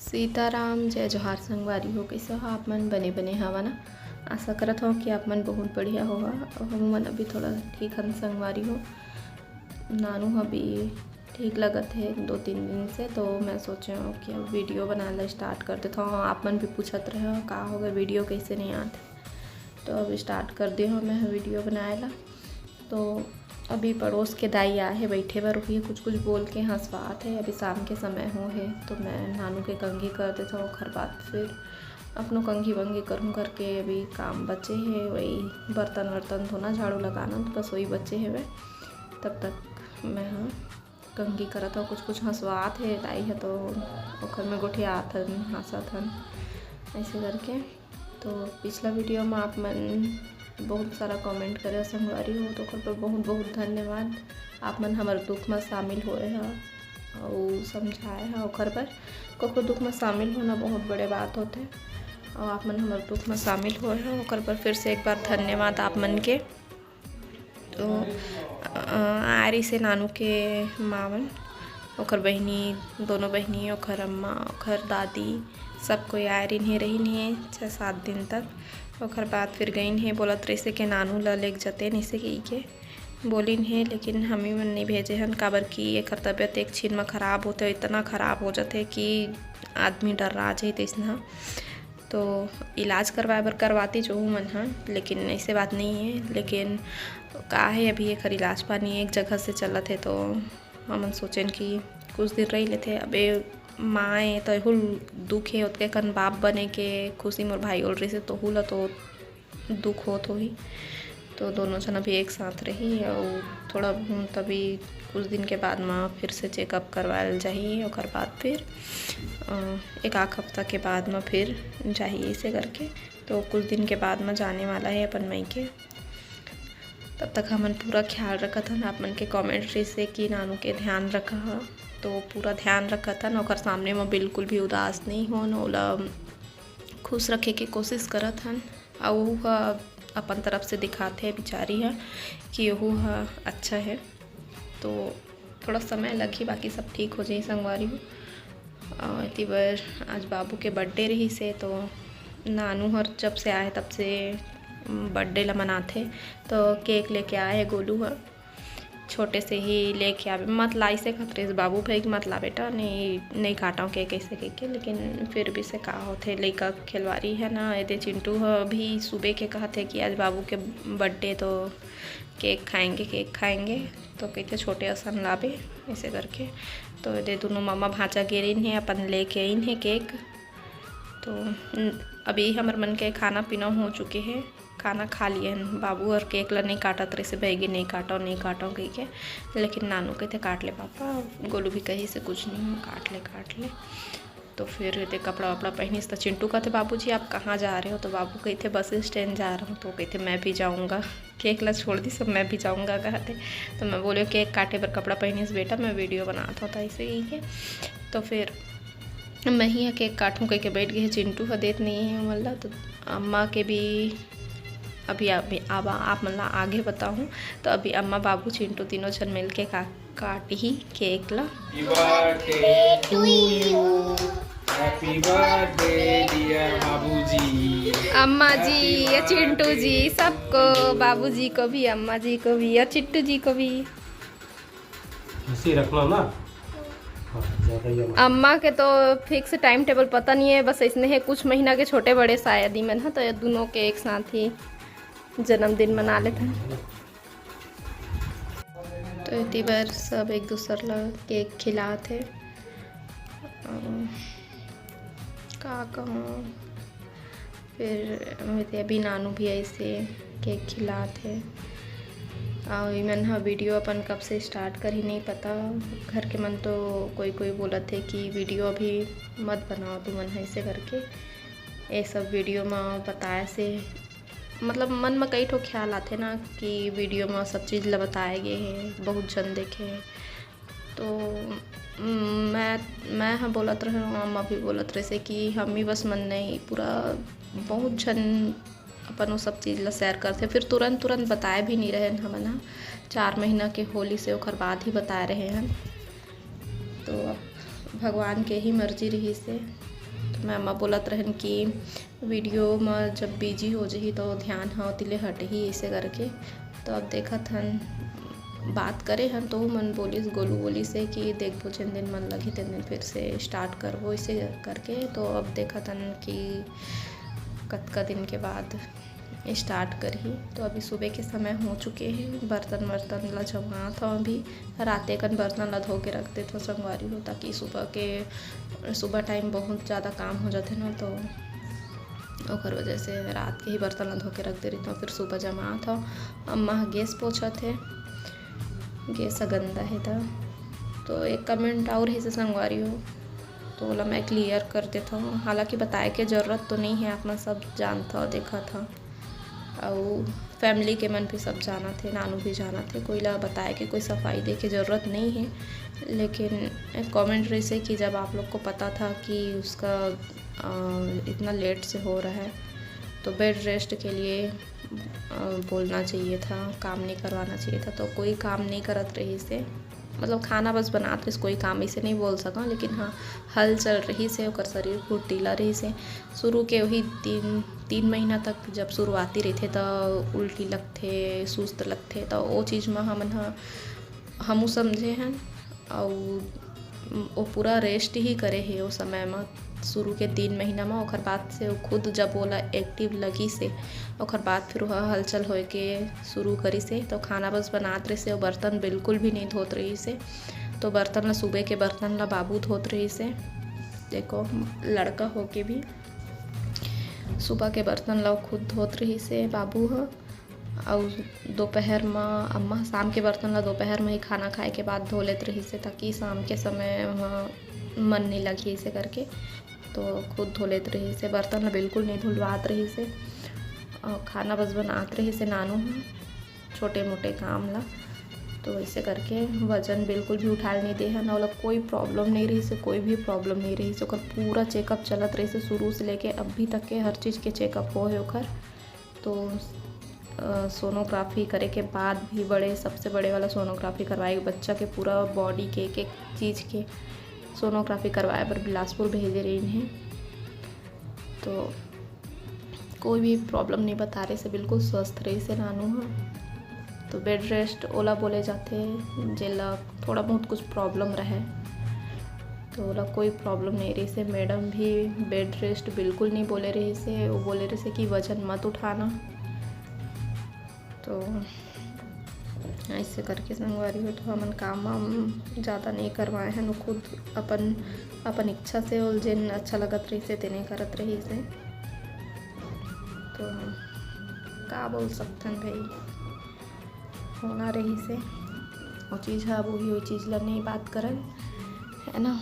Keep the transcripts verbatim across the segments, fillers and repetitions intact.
सीताराम, जय जोहार संगवारी हो। कइसे हो आप मन? बने बने हवा ना? आशा करत हो कि आप मन बहुत बढ़िया होहा। अउ हमू मन अभी थोड़ा ठीक हन संगवारी हो। नानू ह अभी ठीक लगत हे दो तीन दिन से, तो मैं सोचे हूँ कि अब वीडियो बनाए ला स्टार्ट कर देता हूँ। आप मन भी पूछत रहे हो का हो गए, वीडियो कैसे नहीं आते, तो अब स्टार्ट कर दे हूँ मैं वीडियो बनाए ला। तो अभी पड़ोस के दाई आए हे बैठे बर, वही कुछ कुछ बोल के हंसवात हे। अभी शाम के समय हो हे, तो मैं नानू के कंघी कर देता हूँ, ओखर बाद फिर अपनो कंघी वंघी करूँ करके अभी काम बचे हे, वही बर्तन वर्तन धोना, झाड़ू लगाना, तो बस वही बचे हेवे। तब तक मैं ह कंघी करत हव, कुछ कुछ हंसवात हे दाई ह, तो ओखर में गोठियात हन, हंसत हन, ऐसे करके। तो पिछला वीडियो में आप मन बहुत सारा कमेंट करे संगवारी हो, तो ओकर पर बहुत बहुत धन्यवाद। आप मन हमर दुख में शामिल होए ह अउ समझाए ह ओखर बर। कखरो दुख में शामिल होना बहुत बड़े बात होथे, अउ आप मन हमर दुख में शामिल होए ह, ओकर बर फिर से एक बार धन्यवाद आप मन के। तो, अ, आए रहिसे नानू के माँ मन, ओखर बहिनी, दोनों बहिनी, ओखर अम्मा, ओखर दादी, सब कोई आए रहिन हे, रहिन हे छः सात दिन तक। ओखर बाद फिर गइन हे, बोलत रहिसे के नानू ल लेके जते, नइसे कहिके बोलिन हे, लेकिन हमी मन नइ भेजे हन, काबर कि एखर तबीयत एक छिन म खराब होथे, इतना खराब हो जाथे कि आदमी डर्रा जाही तइसना। तो इलाज करवाए बर करवातिस ओहू मन ह, लेकिन ऐसे बात नहीं है। लेकिन का है, अभी एकर इलाज पानी एक जगह से चलत है, तो हमन सोचेन कि कुछ दिन रह लेथे। अब ए माँ ए तो एहू ल दुख है, ओतके कन बाप बने के खुशी मोर भाई ओल रहिसे, तोहू ल तो दुख होत होही। तो दोनों झन अभी एक साथ रही, और थोड़ा बहुत अभी कुछ दिन के बाद में फिर से चेकअप करवायल जाही, ओकर बाद फिर, अ, एक आध हफ्ता के बाद में फिर जाही, ऐसे करके। तो कुछ दिन के बाद में जाने वाला है अपन मइके। तब तक हमन पूरा ख्याल रखत हन। आप मन के कमेंट रहिसे कि नानू के ध्यान रखा ह, तो पूरा ध्यान रखत हन। ओकर सामने में बिल्कुल भी उदास नहीं होन, ओला खुश रखे के कोशिश करत हन। अउ ओहू ह अपन तरफ से दिखाथे बिचारी ह कि ओहू ह अच्छा है। तो थोड़ा समय लगही, बाकी सब ठीक हो जाही संगवारी हो। अ, एती बर आज बाबू के बर्थडे रहिसे, तो नानू हर जब से आए तब से बर्थडे ला मनाथे। तो केक लेके आए हे गोलू ह, छोटे से ही लेके आबे, मत ला, इसे कहत रहिस बाबू भाई कि मत ला बेटा, नहीं, नहीं काटव केक, ऐसे कहिके। लेकिन फिर भी से का होथे, लइका खिलवारी है ना। एदे चिंटू ह भी सुबह के कहत है कि आज बाबू के बर्थडे, तो केक खाएंगे, केक खाएंगे, तो कहिथे छोटे असन लाबे, ऐसे करके। तो एदे दोनों ममा भांचा गे रहिन हे, अपन लेके आइन हे केक। तो न-, अभी हमर मन के खाना पीना हो चुके हे, खाना खा लिए हन। बाबू हर केक ला नहीं काटत रहिसे, "भइगे नहीं काटव, नहीं काटव," कहिके। लेकिन नानू कहिथे, "काट ले पापा।" गोलू भी कहिसे, "कुछ नहीं हो, काट ले, काट ले।" तो फिर एदे कपड़ा वपड़ा पहिनिस, तो चिंटू कहथे, "बाबूजी, आप कहाँ जा रहे हो?" तो बाबू कहिथे, "बस स्टैंड जा रहा हूँ।" तो कहिथे, "मैं भी जाऊँगा।" केक ला छोड़ दिस, "मैं भी जाऊँगा," कहथे। तो मैं बोले, "केक काटे बर कपड़ा पहिनिस बेटा, मैं वीडियो बनात हूँ," तो ऐसे कहिके। तो फिर मैं ही ह केक काटहूँ कहिके बैठ गे हे, चिंटू ह देत नहीं है हमन ला। तो अम्मा के भी अभी, अभी अब आप मन ला आगे बताहूँ। तो अभी अम्मा, बाबू, चिंटू तीनों झन मिल के का, काटही केक ला। Happy birthday to you। Happy birthday dear बाबूजी। अम्मा जी, ये चिंटू जी, सबको, बाबूजी को भी, अम्मा जी को भी और चिट्टू जी को भी। ऐसे ही रखना ना। हाँ, ज़्यादा ही हमारा। अम्मा के तो फिक्स टाइम टेबल पता नहीं है, बस इसने है कुछ महीना के छोटे बड़े शायद ही मन ह, तो ये दोनों के एक साथ ही जन्मदिन मना लेते हैं। तो एती बर सब एक दूसर ला केक खिलात हे। अउ का कहूँ, फिर एती अभी नानू भी ऐसे केक खिलात हे। अउ इमन ह वीडियो अपन कब से स्टार्ट करही नहीं पता। घर के मन तो कोई कोई बोलत हे कि वीडियो अभी मत बनाओ तुमन ह, ऐसे करके। ये सब वीडियो म बताए से मतलब मन म कई ठो ख्याल आथे ना कि वीडियो म सब चीज़ ल बताए गे हे, बहुत झन देखे हे। तो, उम, मैं, मैं ह बोलत रहेंव, अम्मा भी बोलत रहिसे कि हमी बस मन नहीं, पूरा बहुत झन अपन वो सब चीज़ ल शेयर करथे। फिर तुरंत, तुरंत बताए भी नहीं रहेन हमन ह, चार महीना के होलिस ओखर बाद ही बताए रहे हन। तो अब भगवान के ही मर्जी रहिसे। तो मैं अम्मा बोलत रहन कि वीडियो म जब बिजी हो जही तो ध्यान ह ओती ले हटही, ऐसे करके। तो अब देखत हन, बात करे हन तो मन बोलिस, गोलू बोलिस हे कि देखबो, जेन दिन मन लगही तेन दिन फिर से स्टार्ट करबो, ऐसे करके। तो अब देखत हन कि कतका दिन के बाद स्टार्ट करही। तो अभी सुबह के समय हो चुके हे, बर्तन वर्तन ला जमात हव। अभी राते कन बर्तन ला धो के रख देथव संगवारी हो, ताकि सुबह के, सुबह टाइम बहुत ज़्यादा काम हो जाथे ना, तो ओकर वजह से रात के ही बर्तन ला धो के रख दे रहिथव, फिर सुबह जमात हव। अम्मा ह गैस पोछत हे, गैस ह गंदा हे त। तो एक कमेंट और हे से संगवारी हो, तो ओला मैं क्लियर कर देथव। हालांकि बताए के जरूरत तो नहीं है, आप मन सब जानथव, देखत हव। अउ फैमिली के मन भी सब जानत हे, नानू भी जानत हे, कोई ला बताए के, कोई सफाई दे के जरूरत नहीं है। लेकिन एक कमेंट रहिसे कि जब आप लोग को पता था कि उसका, अ, इतना लेट से हो रहा है, तो बेड रेस्ट के लिए, अ, बोलना चाहिए था, काम नहीं करवाना चाहिए था। तो कोई काम नहीं करत रहिसे, मतलब खाना बस बनात रहिस, कोई काम इसे नहीं बोल सकंव। लेकिन हाँ, हलचल रहिसे, ओकर शरीर फुर्तीला रहिसे। शुरू के वही तीन, तीन महीना तक जब शुरुआती रहिथे, त उल्टी लगथे, सुस्त लगथे, त ओ चीज़ म हमन ह, हमू समझे हन। अउ ओ पूरा रेस्ट ही करे हे ओ समय म, शुरू के तीन महीना म। ओकर बाद से ओ खुद जब ओला एक्टिव लगिस हे, ओकर बाद फिर ओह हलचल होए के शुरू करिस हे। तो खाना बस बनात रहिस हे, ओ बर्तन बिल्कुल भी नहीं धोत रहिस हे। तो बर्तन ला, सुबह के बर्तन ला बाबू धोत रहिस हे। देखो, लड़का होके भी सुबह के बर्तन ला ओ खुद धोत रहिस हे बाबू ह। अउ दोपहर म अम्मा ह शाम के बर्तन ला दोपहर म ही खाना खाए के बाद धो लेत रहिस हे, ताकि शाम के समय म मन नहीं लगही, ऐसे करके। तो खुद धो लेत रहिस हे, बर्तन ला बिल्कुल नहीं धुलवात रहिस हे। अउ खाना बस बनात रहिस हे नानू ह, छोटे मोटे काम ला। तो ऐसे करके वजन बिल्कुल भी उठाए नहीं दे हन। ओला कोई प्रॉब्लम नहीं रहिस हे, कोई भी प्रॉब्लम नहीं रहिस हे। ओकर पूरा चेकअप चलत रहिस हे, शुरू से लेके अभी तक के हर चीज़ के चेकअप हो हे ओकर। तो अ, सोनोग्राफी करे के बाद भी बड़े, सबसे बड़े वाला सोनोग्राफी करवाए, बच्चा के पूरा बॉडी के एक एक चीज़ के सोनोग्राफी करवाए बर बिलासपुर भेजे रहिन हे। तो कोई भी प्रॉब्लम नहीं बता रहिस हे, बिल्कुल स्वस्थ रहिस हे नानू ह। तो बेड रेस्ट ओला बोले जाथे, जेला थोड़ा बहुत कुछ प्रॉब्लम रहे, तो ओला कोई प्रॉब्लम नहीं रहिस हे। मैडम भी बेड रेस्ट बिल्कुल नहीं बोले रहिस हे, वो बोले रहिस हे कि वजन मत उठाना। तो ऐसे करके संगवारी हो, तो हमन काम वाम ज़्यादा नहीं करवाए हन, वो खुद अपन, अपन इच्छा से, ओला जेन अच्छा लगत रहिस हे, तेने करत रहिस हे। तो का बोल सकथन भाई, होना रहिस हे, वो चीज़ ह, अब वही, वो चीज़ ला नहीं बात करन, है ना।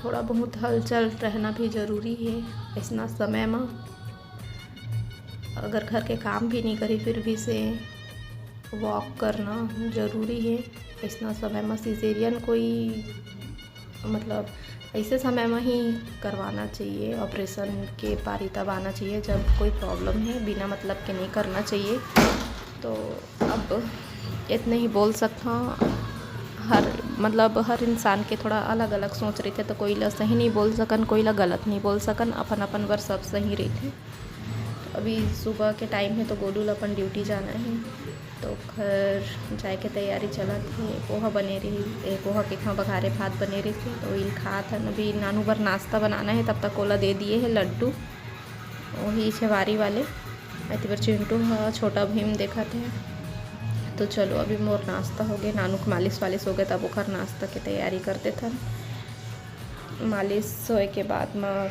थोड़ा बहुत हलचल रहना भी जरूरी हे ऐसना समय म। अगर घर के काम भी नहीं करी, फिर भी से वॉक करना जरूरी हे ऐसना समय म। सिजेरियन कोई, मतलब, ऐसे समय म ही करवाना चाहिए, ऑपरेशन के पारी तब आना चाहिए, जब कोई प्रॉब्लम हे, बिना मतलब के नहीं करना चाहिए। तो अब इतने ही बोल सकथव। हर, मतलब, हर इंसान के थोड़ा अलग-अलग सोच रहिथे, तो कोई ला सही नहीं बोल सकन, कोई ला गलत नहीं बोल सकन, अपन-अपन बर सब सही रहिथे। अभी सुबह के टाइम हे, तो गोलू ला अपन ड्यूटी जाना हे, तो घर जाए के तैयारी चलत हे। पोहा बने रही, ए, पोहा के खां बघारे भात बने रहिस हे, तो वही खात हन। अभी नानू बर नाश्ता बनाना हे, तब तक ओला दे दिए हे लड्डू, वही छेवारी वाले। एती बर चिंटू ह छोटा भीम देखत हे। तो चलो, अभी मोर नाश्ता हो गए, नानू के मालिश वालिश हो गए, तब ओकर नाश्ता के तैयारी कर देथन। मालिश होए के बाद म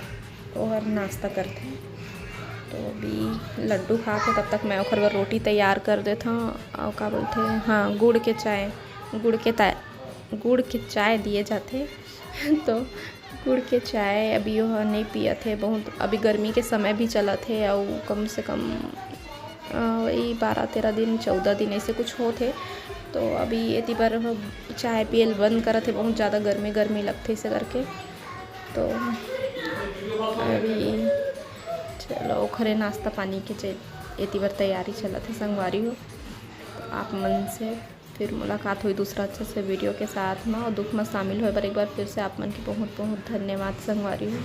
ओहर नाश्ता करथे। तो अभी लड्डू खात हे, तब तक मैं ओखर बर रोटी तैयार कर देथव। अउ का बोलथे, हाँ, गुड़ के चाय, गुड़ के ता-, गुड़ के चाय दिए जाथे। तो गुड़ के चाय अभी ओह नहीं पियत हे बहुत। अभी गर्मी के समय भी चलत हे, अउ कम से कम, अ, वही बारह तेरह दिन, चौदह दिन ऐसे कुछ होत हे। तो अभी एती बर ओह चाय पियल बंद करत हे, बहुत ज़्यादा गर्मी गर्मी लगथे ऐसे करके। तो अभी चलो, ओखरे नाश्ता पानी के चे-, एती बर तैयारी चलत हे संगवारी हो। तो आप मन से फिर मुलाकात होही दूसरा अच्छा से video के साथ में। और दुख में शामिल होए बर एक बार फिर से आप मन के बहुत बहुत धन्यवाद संगवारी हो।